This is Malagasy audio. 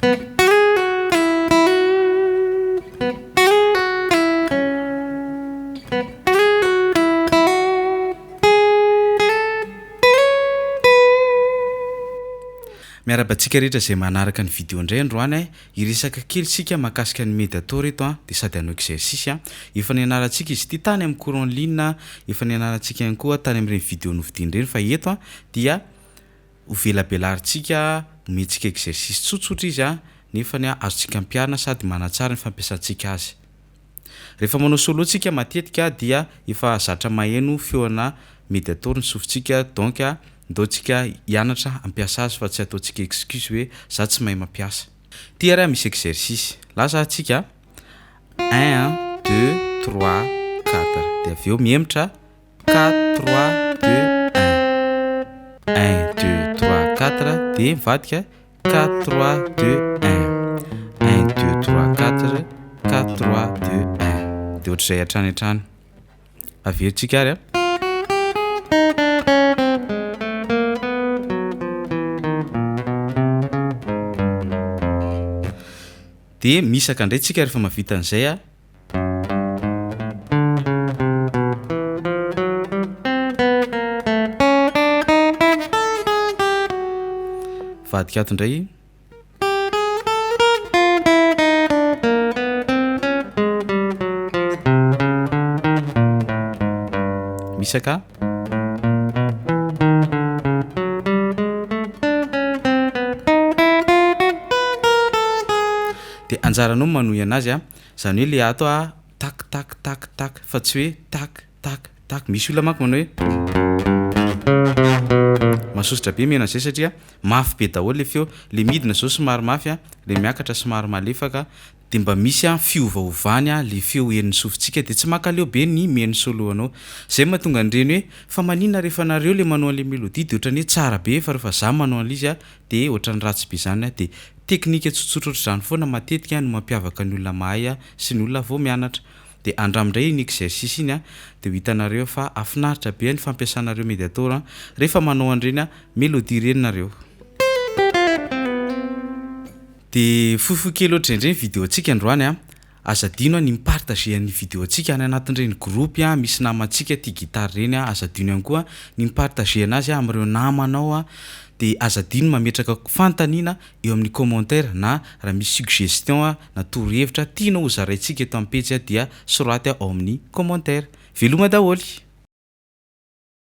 Miarahaba antsika rehetra izay manaraka ny vidéo indray androany eh. Hiresaka kely isika mahakasika ny mediator eto an, dia sady hanao exercice an. Efa nianarantsika izy ity tany amin'ny cours en ligne, efa nianarantsika ihany koa tany amin'ireny vidéo novidiana ireny fa eto an dia ho velabelarintsika, omentsika exercice tsotsotra izy an, nefany an azontsika ampiharina sady manatsara ny fampiasantsika azy. Rehefa manao solo tsika matetika dia efa zatra maheno feona mediator ny sofintsika donc ndao tsika hianatra hampiasa azy fa tsy ataontsika excuse hoe za tsy mahay mampiasa. Ty ary misy exercice, lasa tsika un, deux, trois, quatre de avy eo mihemotra quatre, trois, deux, un, un, deux, trois, quatre de mivadika quatre, trois, deux, un, un, deux, trois, quatre, quatre, trois, deux, un de ohatr'izay hatrany hatrany. Averintsika ary a. De misaka indray tsika rehefa mahavita an'izay a. Mivadika ato indray. Misaka. De anjaranao manohy anazy a, zany hoe le ato a tak tak tak tak fa tsy hoe tak tak tak, misy olona manko manao hoe mahasosotra be mihaino an'zay satria mafy be daholo le feo, le midina zao somary mafy a, le miakatra somary malefaka de mba misy a fiovaovany a le feo henon'ny sofintsika de tsy mankaleo be ny mihaino solo anao, zay mahatonga an'ireny hoe fa maninona rehefa nareo le manao an'le mélodie de ohatran'ny hoe tsara be fa rehefa za manao an'le izy a de ohatran'ny ratsy be zany a de teknika tsotsotra ohatr'izany foana matetika no mampiavaka ny olona mahay a sy ny olona vao mianatra. De andramo indray iny exercice iny a de ho hitanareo fa hahafinaritra be ny fampiasanareo mediator a rehefa manao an'ireny a mélodie ireny nareo. De fohifohy kely ohatr'izay indray ny vidéo-ntsika androany a. Aza adino ny mi-partager an'ny vidéo-ntsika any anatin'ireny groupe a misy namantsika tia gitara ireny a, aza adino ihany koa ny mi-partager anazy amin'ireo namanao a, de aza adino mametraka fanontaniana eo amin'ny commentaire na raha misy suggestion a na torohevitra tianao ho zaraintsika eto amin'ny pejy a dia soraty ao amin'ny commentaire. Veloma daholo!